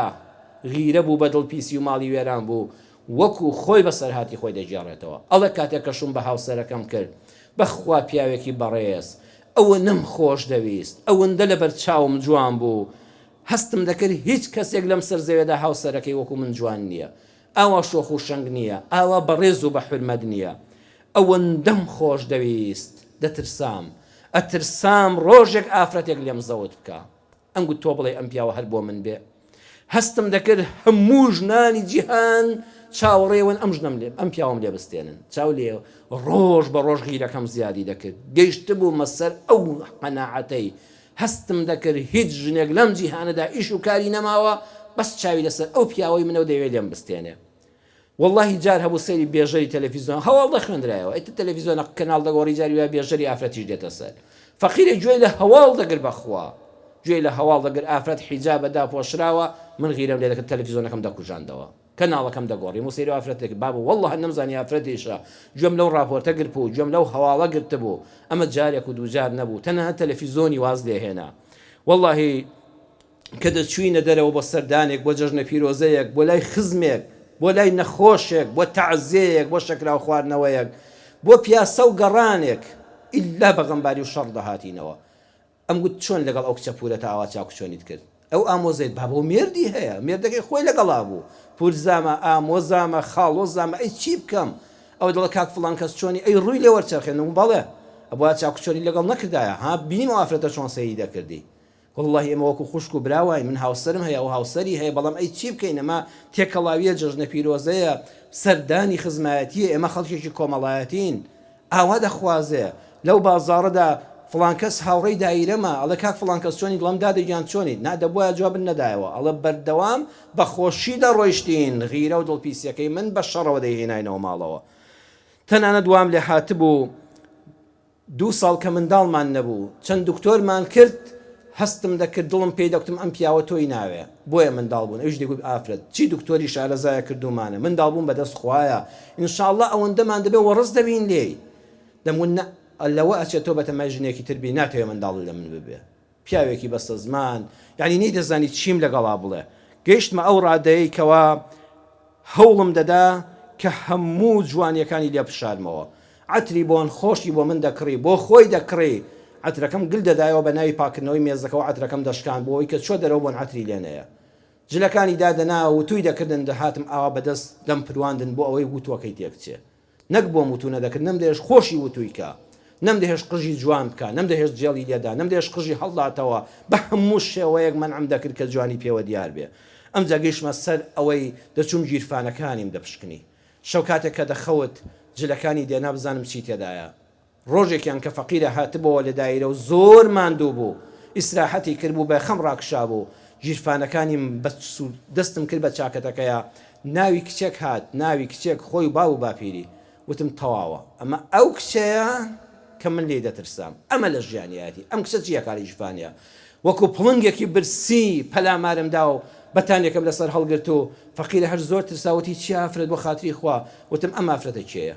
غیرە بوو بە دڵپیسی و ماڵی وێران بوو، وەکو خۆی بەسەرهاتی خۆی دەگێڕێتەوە. ئەڵێ کاتێک کە شووم بە هاوسەرەکەم کرد، بەخوا پیاوێکی بەڕێز، ئەوەنەم خۆش دەویست، ئەوەندە لەبەر چاوم جوان بوو، هەستم دەکرد هیچ کەسێک لەم سەر زەوێدا هاوسەرەکەی وەکو من جوان نییە. ئاوا شۆخ و شەنگ نییە، ئاوا بەڕێز و بە حورمەت نییە. ئەوەندەم خۆش دەویست، دەترسام. ئەترسام ڕۆژێک ئافرەتێک لێم زەوت بکا. ئەمگوت تۆ بڵێی ئەم پیاوە هەر بۆ من بێ؟ هەستم دەکرد هەموو ژنانی جیهان چاوەڕێون ئەم ژنەم لێ، ئەم پیاوەم لێ بستێنن. چاو لێ ڕۆژ بە ڕۆژ غیرەکەم زیادی دەکرد. گەیشتبوومە سەر ئەو قەناعەتەی هەستم دەکرد هیچ ژنێک لەم جیهانەدا ئیش و کاری نەماوە بەس چاوی لەسەر ئەو پیاوەی منە و دەیەوێت لێم بستێنێ. وەڵاهی جار هەبوو سەیری بێژەری تەلەفیزیۆن هەواڵ دەخوێندرایەوە ئیتر تەلەفیزیۆنە کەناڵ دەگۆڕی جاری وایە بێژەری ئافرەتیش دێتە سەر فەقیرێ گوێی لە هەواڵ دەگرت بەخوا گوێی لە هەواڵ دەگرت ئافرەت حیجابە داپۆشراوە من غیرەم لێ دەکرد تەلەفیزیۆنەکەم دەکوژاندەوە کەناڵەکەم دەگۆڕیم و سەیری ئافرەتێک بابە وەڵڵە نەمزانی ئافرەتیشە گوێم لەو ڕاپۆرتە گرتبوو گوێم لەو هەواڵە گرتبوو ئەمە جارێک و دووجار نەبوو تەنانەت تەلەفیزۆنی واز لێهێنا وەڵڵاهی کە دەچووینە دەرەوە بۆ سەردانێک بۆ جەژنە پیرۆزەیەک بۆ لای خزمێک بۆ لای نەخۆشێک بۆ تەعزیەیەک بۆ شەکراو خواردنەوەیەک بۆ پیاسە و گەڕانێک ئیلا بە غەمباری و شەڕ دەهاتینەوە ئەمگوت چۆن لەگەڵ ئەو کچە پورەتە ئاوا چاکوچۆنیت کرد؟ ئەو ئامۆزایت بابە و مێردی هەیە، مێردەکەی خۆی لەگەڵا بوو، پورزامە، ئامۆزامە، خاڵۆزامە، ئەی چی بکەم؟ ئەو دەڵێ کاک فڵان کەس چۆنی؟ ئەی ڕووی لێ وەرچەرخێنم؟ بەڵێ، ئەبوایە چاکوچۆنی لەگەڵ نەکردایە، ها بینیم ئەو ئافرەتە چۆن سەیری دەکردی. وەڵڵاهی ئێمە وەکو خوشک و برا واین، من هاوسەرم هەیە ئەو هاوسەری هەیە، بەڵام ئەی چی بکەین ئەمە تێکەڵاوییە جەژنە پیرۆزەیە، سەردانی خزمایەتییە، ئێمە خەڵکێکی کۆمەڵایەتین، ئاوا دەخوازێ، لەو بازاڕەدا فڵان کەس هاوڕێی دایرەمە، ئەڵێ کاک فڵان کەس چۆنی، دڵم دادە گیان چۆنیت، نا دەبوایە جوابت نەدایەوە، ئەڵێ بەردەوام بە خۆشی دەڕۆیشتین، غیرە و دڵپیسیەکەی من بە شەڕەوە دەیهێناینەوە ماڵەوە، تەنانەت وام لێ هاتبوو. دوو ساڵ کە منداڵمان نەبوو چەند دکتۆرمان کرد هەستم دەکرد دڵم پێی دەکوتم ئەم پیاوە تۆی ناوێ بۆیە منداڵ بوون ئەویش دەیگوت ئافرەت چی دکتۆری شارەزایە کردوومانە منداڵ بوون بەدەست خوایە ان شاء اللە ئەوەندەمان دەبێ وەڕس دەبین لێی دەمگوت نا لەوە ئەچێ تۆ بەتەمای ژنێکی تر بی ناتەوێ منداڵت لە من ببێ پیاوێکی بەستەزمان یانی نەیدەزانی چیم لەگەڵا بڵێ گەیشتمە ئەو ڕادەیەی کەوا هەوڵم دەدا کە هەموو جوانیەکانی لێ بشارمەوە عەتری بۆن خۆشی بۆ من دەکڕی بۆ خۆی دەکڕی عەترەکەم گل دەدایەوە بە ناوی پاکردنەوەی مێزەکەوە عەترەکەم دەشکاند بۆ ئەوەی کە چوە دەرەوە بۆن عەتری لێ نەیە جلەکانی دادەنا وتوی دەکردن دەهاتم ئاوا بەدەست دەمپرواندن بۆ ئەوەی وتوەکەی تێکچێ نەک بۆم وتوو نەدەکرد نەمدەهێشت خۆشی وتووی کا نەمدەهێشت قژی جوان بکا نەمدەهێشت جێڵی لێدا نەمدەهێشت قژی هەڵداتەوە بە هەموو شێوەیەک مەنعم دەکرد کە جوانی پێوە دیار بێ ئەمجا گەیشتمە سەر ئەوەی دەچووم گیرفانەکانیم دەپشکنی شەو کاتێک کە دەخەوت جلەکانی دێنا بزانم چی تێدایە ڕۆژێکیان کە فەقیرە هاتبۆوە لە دایرە و زۆر ماندوو بوو، ئیسراحەتی کردبوو، بە خەم ڕاکشابوو. گیرفانەکانیم بە سوور دەستم کرد بە چاکەتەکەیا، ناوی کچێک هات، ناوی کچێک، خۆی و باو و باپیری. وتم تەواوە، ئەمە ئەو کچەیە کە من لێی دەترسام. ئەمە لە ژیانیایەتی. ئەم کچە چی ئەکا لە گیرفانیا؟ وەکوو پڵنگێکی برسی پەلامارم دا و بەتانیەکەم لەسەر هەڵگرت و فەقیرە هەر زۆر ترسا، وتی چی ئافرەت بۆ خاتری خوا؟ وتم ئەم ئافرەتە کێیە؟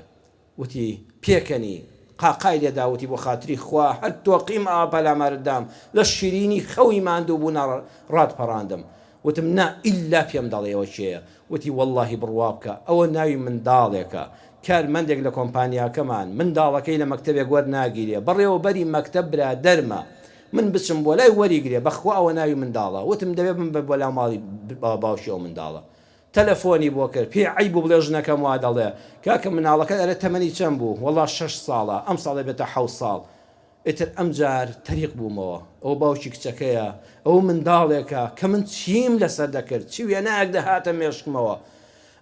وتی، پێکەنی، قاقای لێدا وتی، بۆ خاتری خوا هەر تۆقیم ئاوا پەلامارت دام، لە شیرینی خەوی ماندوو بوونا ڕات پەڕاندم. وتم، نا ئیللا پێم دەڵێی ئەوە کێیە؟ وتی، وەڵڵاهی بڕوا بکە ئەوە ناوی منداڵێکە، کارمەندێک لە کۆمپانیاکەمان، منداڵەکەی لە مەکتەبێک وەرناگیرێ، بەڕێوەبەری مەکتەب برادەرمە، من بچم بۆ لای وەریگرێ، بەخوا ئەوە ناوی منداڵە. وتم، دەبێ بمبە بۆ لا ماڵی باوکی ئەو منداڵە. تەلەفۆنی بۆ کرد پێی عەیب بوو بڵێ ژنەکەم وا دەڵێ کاکە مناڵەکەت ئەرێ تەمەنی چەند بوو وەڵا شەش ساڵە ئەمساڵ ئەبێتە حەوت ساڵ ئیتر ئەمجار تەریق بوومەوە ئەوە باوکی کچەکەیە ئەوە منداڵێکە کە من چیم لەسەر دەکرد چ وێنایەک دەهاتە مێشکمەوە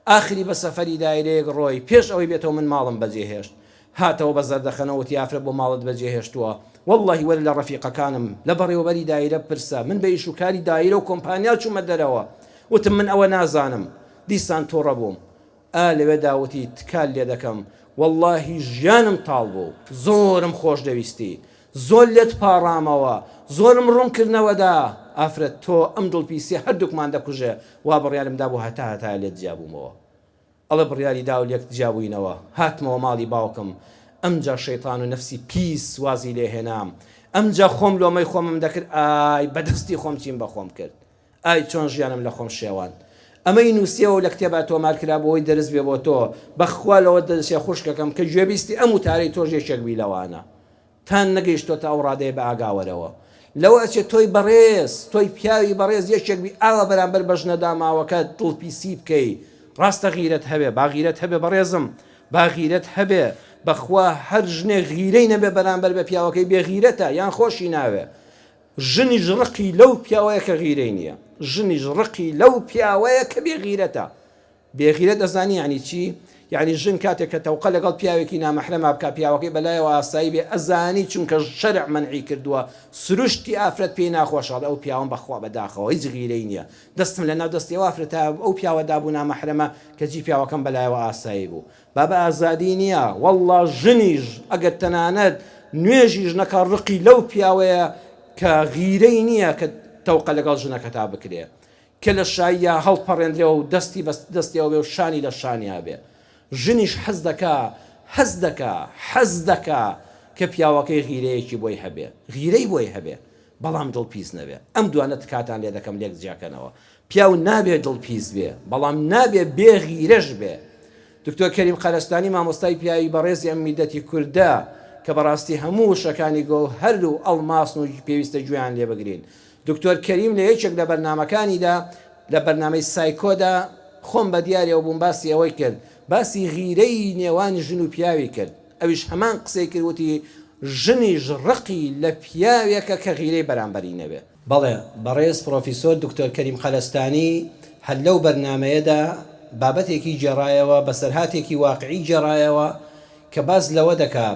ئاخری بە سەفەری دایرەیەک ڕۆی پێش ئەوەی بێتەوە من ماڵم بەجێهێشت هاتەوە بە زەردەخەنەوە وتی ئافرەت بۆ ماڵت بەجێهێشتووە وەڵڵاهی وەرە لە ڕەفیقەکانم لە بەڕێوەبەری دایرە بپرسە من بە ئیش و کاری دایرە و کۆمپانیا چوومە دەرەوە وتم من ئەوە نازانم دیسان توڕە بووم ئا لەوێدا وتی تکات لێ دەکەم وەڵڵاهی ژیانم تاڵ بوو زۆرم خۆش دەویستی زۆر لێت پاڕامەوە زۆرم ڕوونکردنەوە دا ئافرەت تۆ ئەم دڵپیسیە هەردووکمان دەکوژێ وا بڕیارم دابوو هەتا هەتایە لێت جیابوومەوە ئەڵێ بڕیاری داو لێک جیابووینەوە هاتمەوە ماڵی باوکم ئەمجا شەیتان و نەفسی پیس وازی لێ هێنام ئەمجا خۆم لۆمەی خۆمم دەکرد ئای بەدەستی خۆم چیم بەخۆم کرد ئای چۆن ژیانم لە خۆم شێواند. ئەمەی نووسیەوە و لە کتێبا تۆمار کرا بۆ ئەوەی دەرس بێ بۆ تۆ. بەخوا لەوەت دەچێ خوشکەکەم کە گوێبیستی ئەم وتارەی تۆش یەکێک بی لەوانە. تا نەگەیشتۆتە ئەو ڕادەیە بە ئاگا وەرەوە. لەوە ئەچێ تۆی بەڕێز، تۆی پیاوی بەڕێز یەکێک بی ئاوا بەرامبەر بە ژنە داماوەکەت دڵپیسی بکەی. ڕاستە غیرەت هەبێ، با غیرەت هەبێ بەڕێزم. با غیرەت هەبێ. بەخوا هەر ژنێک غیرەی نەبێ بەرامبەر بە پیاوەکەی بێ غیرەتە یان خۆشی ناوێ. ژنیش ڕقی لەو پیاوەیە کە غیرەی نییە. ژنیش ڕقی لەو پیاوەیە کە بێ غیرەتە. بێ غیرەت ئەزانی یانی چی؟ یانی ژن کاتێک کە تەوقە لەگەڵ پیاوێکی نامەحرەما بکا پیاوەکەی بەلایەوە ئاسایی بێ ئەزانی چونکە شەرع مەنعی کردووە سروشتی ئافرەت پێی ناخۆشە ئەڵێ ئەو پیاوەم بەخوا بەداخەوە هیچ غیرەی نییە دەستم لەناو دەستی ئەو ئافرەتە ئەو پیاوە دابوو نامەحرەمە کەچی پیاوەکەم بەلایەوە ئاسایی بوو بابە ئازادی نیە وەڵڵا ژنیش ئەگەر تەنانەت نوێژیش نەکا ڕقی لەو پیاوەیە کە غیرەی نیە کە تەوقە لەگەڵ ژنەکەتا بکرێ کە لە شاییا هەڵپەڕێندرێ و دەستی بە دەستیەوە بێ و شانی لە شانیا بێ ژنیش حەز دەکا حەز دەکا حەز دەکا کە پیاوەکەی غیرەیەکی بۆی هەبێ غیرەی بۆی هەبێ بەڵام دڵ پیس نەبێ ئەم دوانە تکاتان لێ دەکەم لێک جیاکەنەوە پیاو نابێ دڵ پیس بێ بەڵام نابێ بێ غیرەش بێ دکتۆر کەریم قەرەستانی مامۆستای پیاوی بەڕێزی ئەم میللەتی کوردە کە بەڕاستی هەموو وشەکانی گەوهەر و ئەڵماسن و پێویستە گوێیان لێ بگرین دکتۆر کەریم لە یەکێک لە بەرنامەکانیدا لە بەرنامەی سایکۆدا خۆم بە دیاریەوە بووم باسی ئەوەی کرد باسی غیرەی نێوان ژن و پیاوی کرد ئەویش هەمان قسەی کرد وتی. ژنیش ڕقی لە پیاوێکە کە غیرەی بەرامبەری نەبێ. بەڵێ بەڕێز پڕۆفیسۆر دکتۆر کەریم قەلەستانی هەر لەو بەرنامەیەدا بابەتێکی گێڕایەوە، بەسەرهاتێکی واقعی گێڕایەوە کە باس لەوە دەکا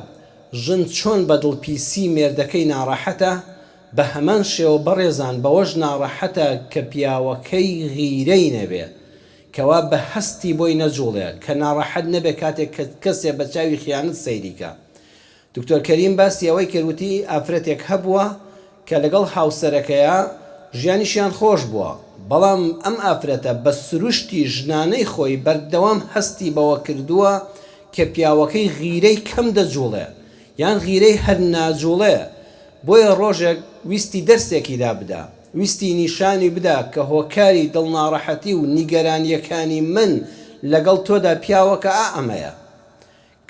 ژن چۆن بە دڵپیسی مێردەکەی ناڕەحەتە، بە هەمان شێوە بەڕێزان بەوەش ناڕەحەتە کە پیاوەکەی غیرەی نەبێ، کەوا بە هەستی بۆی نەجوڵێ، کە ناڕەحەت نەبێ کاتێک کە کەسێ بە چاوی خیانەت سەیری کا. دکتۆر کەریم باسی ئەوەی کرد وتی ئافرەتێک هەبووە کە لەگەڵ هاوسەرەکەیا ژیانیشیان خۆش بووە، بەڵام ئەم ئافرەتە بە سروشتی ژنانەی خۆی بەردەوام هەستی بەوە کردووە کە پیاوەکەی غیرەی کەم دەجوڵێ یان غیرەی هەر ناجوڵێ، بۆیە ڕۆژێک ویستی دەرسێکی دا بدا، ویستی نیشانی بدا کە هۆکاری دڵناڕەحەتی و نیگەرانییەکانی من لەگەڵ تۆدا پیاوەکە ئا ئەمەیە.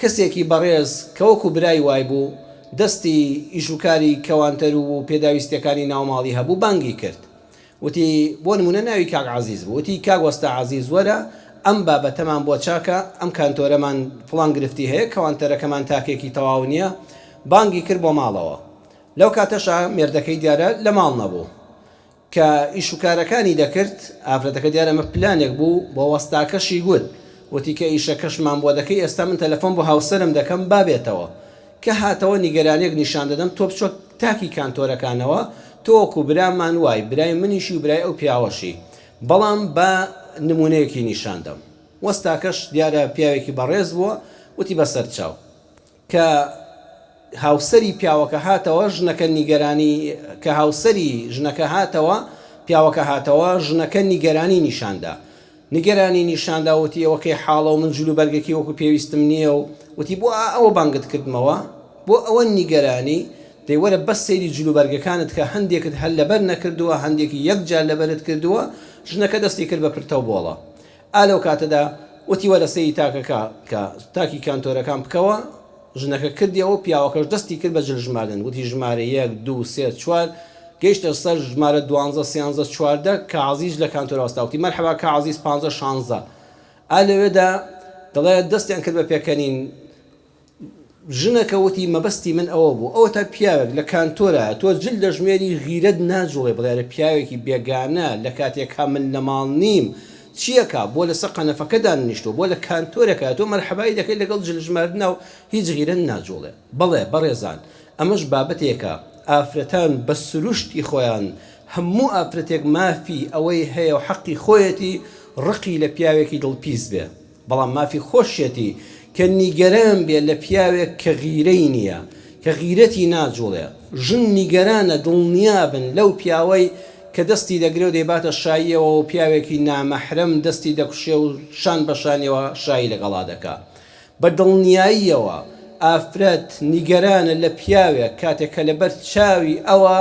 کەسێکی بەڕێز کە وەکو برای وای بوو، دەستی ئیش و کاری کەوانتەر و پێداویستیەکانی ناوماڵی هەبوو، بانگی کرد. وتی، بۆ نموونە ناوی کاک عەزیز بوو، وتی، کاک وەستا عەزیز وەرە ئەم بابەتەمان بۆ چاکە، ئەم کانتۆرەمان فڵان گرفتی هەیە، کەوانتەرەکەمان تاکێکی تەواو نییە. بانگی کرد بۆ ماڵەوە. لەو کاتەشا مێردەکەی دیارە لە ماڵ نەبوو. کە ئیش و کارەکانی دەکرد، ئافرەتەکە دیارە ئەمە پلانێک بوو، بۆ وەستاکەشی گوت، وتی کە ئیشەکەشمان بۆ دەکەی ئێستا من تەلەفۆن بۆ هاوسەرم دەکەم با بێتەوە. کە هاتەوە نیگەرانیەک نیشان دەدەم تۆ بچۆ تاکی کانتۆرەکانەوە، تۆ وەکو برامان وای، برای منیشی و برای ئەو پیاوەشی. بەڵام با نمونەیەکی نیشان دەم. وەستاکەش دیارە پیاوێکی بەڕێز بووە، وتی بەسەرچاو. کە هاوسەری پیاوەکە هاتەوە ژنەکە نیگەرانی کە هاوسەری ژنەکە هاتەوە پیاوەکە هاتەوە ژنەکە نیگەرانی نیشاندا نیگەرانی نیشاندا وتی ئەوە کەی حاڵە و من جلوبەرگێکی وەکو پێویستم نییە و وتی بۆ ئەوە بانگت کردمەوە بۆ ئەوە نیگەرانی دەی وەرە بەس سەیری جلوبەرگەکانت کە هەندێکت هەر لەبەر نەکردووە هەندێکی یەک جار لەبەرت کردووە ژنەکە دەستی کرد بە پرتە و بۆڵە ئا لەو کاتەدا وتی وەرە سەیری تاکەکە کە تاکی کانتۆرەکان بکەوە، ژنەکە کردیەوە پیاوەکەش دەستی کرد بە جل ژماردن وتی ژمارە یەک دوو سێ چوار گەیشتە سەر ژمارە دوانزە سیانزە 14 کا عەزیز لە کانتۆرە وەستا وتی مەرحەبا کا عەزیز پانزە شانزە ئا لەوێدا دەڵێ دەستیان کرد بە پێکەنین. ژنەکە وتی، مەبەستی من ئەوە بوو، ئەوەتا پیاوێک لە کانتۆرایە، تۆ جل دەژمێری غیرەت ناجوڵێ، بڵێ ئەرێ پیاوێکی بێگانە لە کاتێکا من لە ماڵ نیم چی ئەکا، بۆ لەسەر قەنەفەکە داننیشتووە، بۆ لە کانتۆرێکایە، تۆ مەرحەبایی دەکەی لەگەڵ جل ژماردنا و هیچ غیرەت ناجوڵێ. بەڵێ بەڕێزان ئەمەش بابەتێکە ئافرەتان بە سروشتی خۆیان هەموو ئافرەتێک مافی ئەوەی هەیە و حەقی خۆیەتی ڕقی لە پیاوێکی دڵپیس بێ، بەڵام مافی خۆشیەتی کە نیگەران بێ لە پیاوێک کە غیرەی نیە، کە غیرەتی ناجوڵێ. ژن نیگەرانە دڵنیابن لەو پیاوەی کە دەستی دەگرێ و دەیباتە شاییەوە و پیاوێکی نامەحرەم دەستی دەکوشێ و شان بە شانیەوە شایی لەگەڵا دەکا. بە دڵنیاییەوە ئافرەت نیگەرانە لە پیاوێک کاتێک کە لەبەر چاوی ئەوە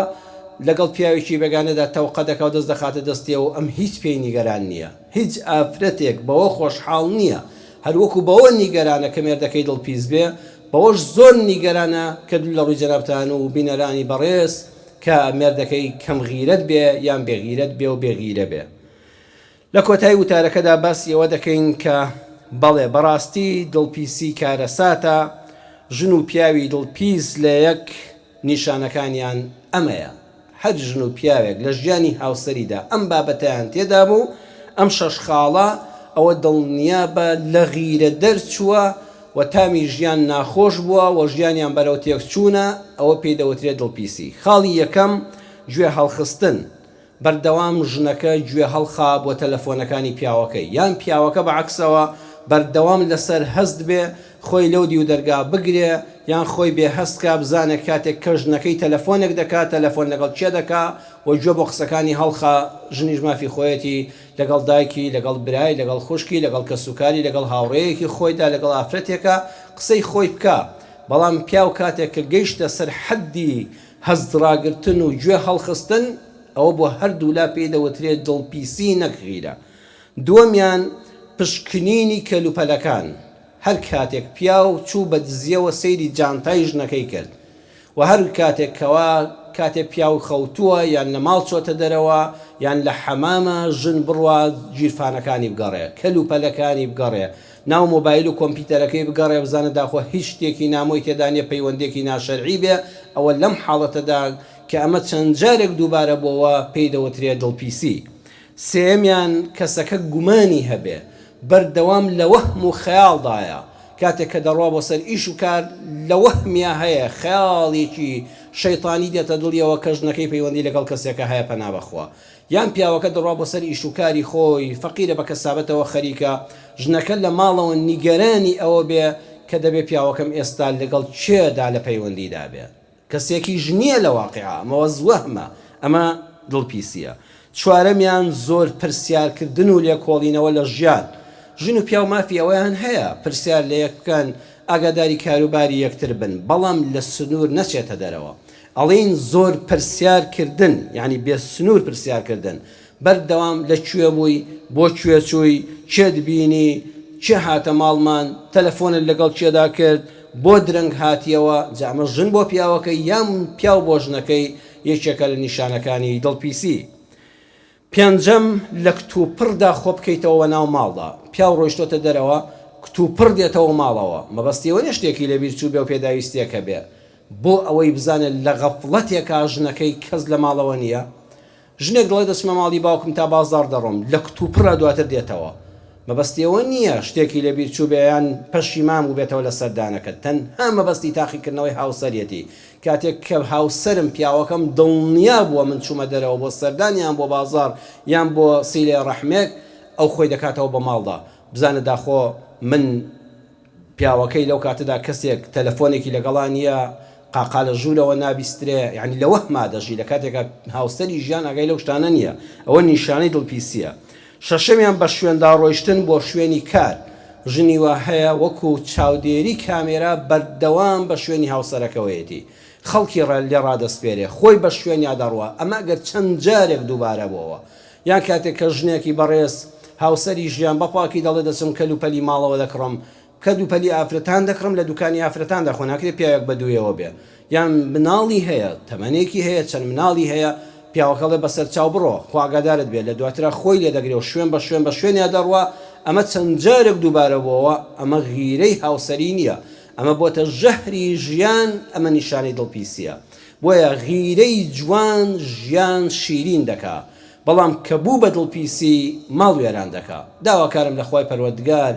لەگەڵ پیاوێکی بێگانەدا تەوقە دەکا و دەست دەخاتە دەستیەوە و ئەم هیچ پێی نیگەران نیە. هیچ ئافرەتێک بەوە خۆشحاڵ نییە، هەروەکو بەوە نیگەرانە کە مێردەکەی دڵپیس بێ، بەوەش زۆر نیگەرانە کە دوور لە ڕووی جەنابتان و بینەرانی بەڕێز کە مێردەکەی کەم غیرەت بێ یان بێ غیرەت بێ و بێ غیرە بێ. لە کۆتای وتارەکەدا باسی ئەوە دەکەین کە بەڵێ بەڕاستی دڵپیسی کارەساتە، ژن و پیاوی دڵپیس لە یەک نیشانەکانیان ئەمەیە. هەر ژن و پیاوێک لە ژیانی هاوسەریدا ئەم بابەتەیان تێدابوو، ئەم شەش خاڵە، ئەوە دڵنیابە لە غیرە دەرچووە و تامی ژیان ناخۆش بووە و ژیانیان بەرەو تێکچوونە، ئەوە پێی دەوترێت دڵپیسی. خاڵی یەکەم، گوێ هەڵخستن. بەردەوام ژنەکە گوێ هەڵخا بۆ تەلەفۆنەکانی پیاوەکەی، یان پیاوەکە بە عەکسەوە بەردەوام لەسەر هەست بێ خۆی لەو دیو دەرگا بگرێ یان خۆی بێ هەست کا بزانێ کاتێک کە ژنەکەی تەلەفۆنێک دەکا تەلەفۆن لەگەڵ کێ دەکا و گوێ بۆ قسەکانی هەڵخا ژنیش مافی خۆیەتی لەگەڵ دایکی لەگەڵ برای لەگەڵ خوشکی لەگەڵ کەسوکاری لەگەڵ هاوڕێیەکی خۆیدا لەگەڵ ئافرەتێکا قسەی خۆی بکا بەڵام پیاو کاتێک کە گەیشتە سەر حەدی هەست ڕاگرتن و گوێ هەڵخستن، ئەوە بۆ هەردوولا پێی دەوترێت دڵپیسی نەک غیرە. دووەمیان، پشکنینی کەلوپەلەکان، هەر کاتێک پیاو چوو بە دزییەوە سەیری جانتای ژنەکەی کرد و هەر کاتێک کەوا کاتێ پیاو خەوتووە یان لە ماڵ چۆتە دەرەوە یان لە حەمامە ژن بڕوا گیرفانەکانی بگەڕێ کەل و پەلەکانی بگەڕێ ناو مۆبایل و کۆمپیوتەرەکەی بگەڕێ بزانە داخۆ هیچ شتێکی نامۆی تێدا نیە پەیوەندیەکی ناشەرعی بێ ئەوە لەم حاڵەتەدا کە ئەمە چەند جارێک دووبارە بۆوە پێی دەوترێ دڵپیسی. سێیەمیان کەسەکە گومانی هەبێ بەردەوام لە وەهم و خەیاڵدایە کاتێک کە دەڕوا بۆ سەر ئیش و کار لە وەهمیا هەیە خەیاڵێکی شەیتانی دێتە دڵیەوە کە ژنەکەی پەیوەندی لەگەڵ کەسێکا هەیە پەنا بەخوا یان پیاوەکە دەڕوا بۆ سەر ئیش و کاری خۆی فەقیرە بە کەسابەتەوە خەریکە ژنەکە لە ماڵەوە نیگەرانی ئەوە بێ کە دەبێ پیاوەکەم ئێستا لەگەڵ کێدا لە پەیوەندیدا بێ. کەسێکیش نییە لە واقیعا، ئەمە وەز وەهمە، ئەمە دڵپیسییە. چوارەمیان زۆر پرسیارکردن و لێکۆڵینەوە لە ژیان. ژن و پیاو مافی ئەوەیان هەیە پرسیار لە یەک بکەن، ئاگاداری کاروباری یەکتر بن، بەڵام لە سنوور نەچێتە دەرەوە. ئەڵێین زۆر پرسیار کردن یانی بێ سنوور پرسیار کردن، بەردەوام لە کوێ بووی، بۆ کوێ چووی، کێت بینی، کێ هاتە ماڵمان، تەلەفۆنت لەگەڵ کێدا کرد، بۆ درەنگ هاتیەوە، جا ئەمە ژن بۆ پیاوەکەی یان پیاو بۆ ژنەکەی یەکێکە لە نیشانەکانی دڵپیسی. پێنجەم، لە کتوپڕدا خۆ بکەیتەوە ناو ماڵدا، پیاو ڕۆیشتۆتە دەرەوە کتوپڕ دێتەوە ماڵەوە، مەبەستی ئەوە نیە شتێکی لەبیر چووبێ و پێداویستیەک هەبێ، بۆ ئەوەی بزانێت لە غەفڵەتێکا ژنەکەی کەس لە ماڵەوە نیە، ژنێک دەڵێ دەچمە ماڵی باوکم تا بازاڕ دەڕۆم، لە کتوپڕا دواتر دێتەوە. مەبەستی ئەوە نییە شتێکی لە بیر چووبێ یان پەشیمان بووبێتەوە لە سەردانەکە، تەنها مەبەستی تاقیکردنەوەی هاوسەریەتی. کاتێک کە هاوسەرم، پیاوەکەم، دڵنیا بووە من چوومە دەرەوە بۆ سەردان یان بۆ بازاڕ یان بۆ سیلەی ڕەحمێک، ئەو خۆی دەکاتەوە بە ماڵدا. بزانە داخۆ من. پیاوەکەی لەو کاتەدا کەسێک تەلەفۆنێکی لەگەڵا نییە، قاقا لە ژوورەوە نابیسترێ، یانی لە وەهما دەژی، لە کاتێکا هاوسەری ژیان ئاگای لەو شتانە نییە، ئەوە نیشانەی دڵپیسییە. شەشەمیان بە شوێندا ڕۆیشتن بۆ شوێنی کار، ژنی وا هەیە وەکو چاودێری کامێرا بەردەوام بە شوێنی هاوسەرەکەوەیەتی، خەڵکی لێ ڕادەسپێرێ، خۆی بە شوێنیا دەڕوا، ئەمە ئەگەر چەند جارێک دووبارە بۆوە، یان کاتێک کە ژنێکی بەڕێز هاوسەری ژیان بە پاکی دەڵێ دەچم کەل و پەلی ماڵەوە دەکڕم، کەل و پەلی ئافرەتان دەکڕم لە دوکانی ئافرەتاندا خۆ ناکرێ پیاوێک بە دوویەوە بێ یان مناڵی هەیە تەمەنێکی هەیە چەند مناڵی هەیە پیاوەکە ئەڵێ بەسەر چاو بڕۆ خوا ئاگادارت بێ لە دواترا خۆی لێ دەگرێ و شوێن بە شوێن بە شوێنیا دەڕوا ئەمە چەند جارێک دووبارە بۆوە ئەمە غیرەی هاوسەری نییە ئەمە بۆتە ژەهری ژیان ئەمە نیشانەی دڵپیسیە بۆیە غیرەی جوان ژیان شیرین دەکا بەڵام کە بوو بە دڵپیسی ماڵ وێران دەکا داواکارم لە خوای پەروەردگار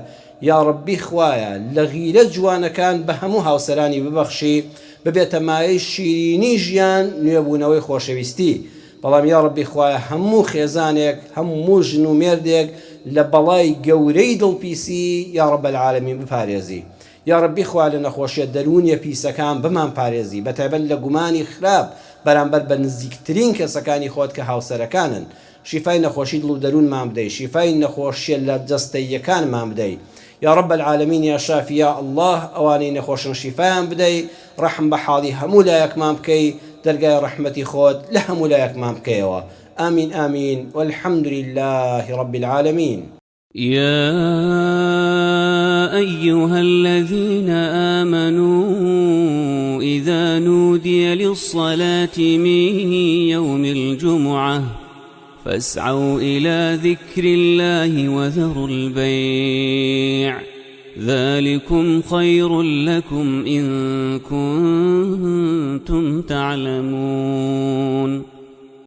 یاڕەبی خوایە لە غیرە جوانەکان بە هەموو هاوسەرانی ببەخشی ببێتە مایەی شیرینی ژیان نوێبوونەوەی خۆشەویستی بەڵام یاڕەبی خوایە هەموو خێزانێک هەموو ژن و مێردێک لە بەڵای گەورەی دڵپیسی یاڕەب العالمین بپارێزی یاڕەبی خوا لە نەخۆشیە دەروونیە پیسەکان بمان پارێزی بەتایبەت لە گومانی خراپ بەرامبەر بە نزیکترین کەسەکانی خۆت کە هاوسەرەکانن شیفای نەخۆشی دڵ و دەروونمان بدەی شیفای نەخۆشیە لە جەستەییەکانمان بدەی یاڕب العالمین یا شافی یا اللە ئەوانەی نەخۆشن شیفایان بدەی ڕەحم بە حاڵی هەموو لایەکمان بکەی دەرگای ڕەحمەتی خۆت لە هەموو لایەکمان بکەیەوە آمین آمین والحمد لله رب العالمین. يا أيها الذين آمنوا إذا نودي للصلاة من يوم الجمعة فاسعوا إلى ذكر الله وذروا البيع ذلكم خير لكم إن كنتم تعلمون.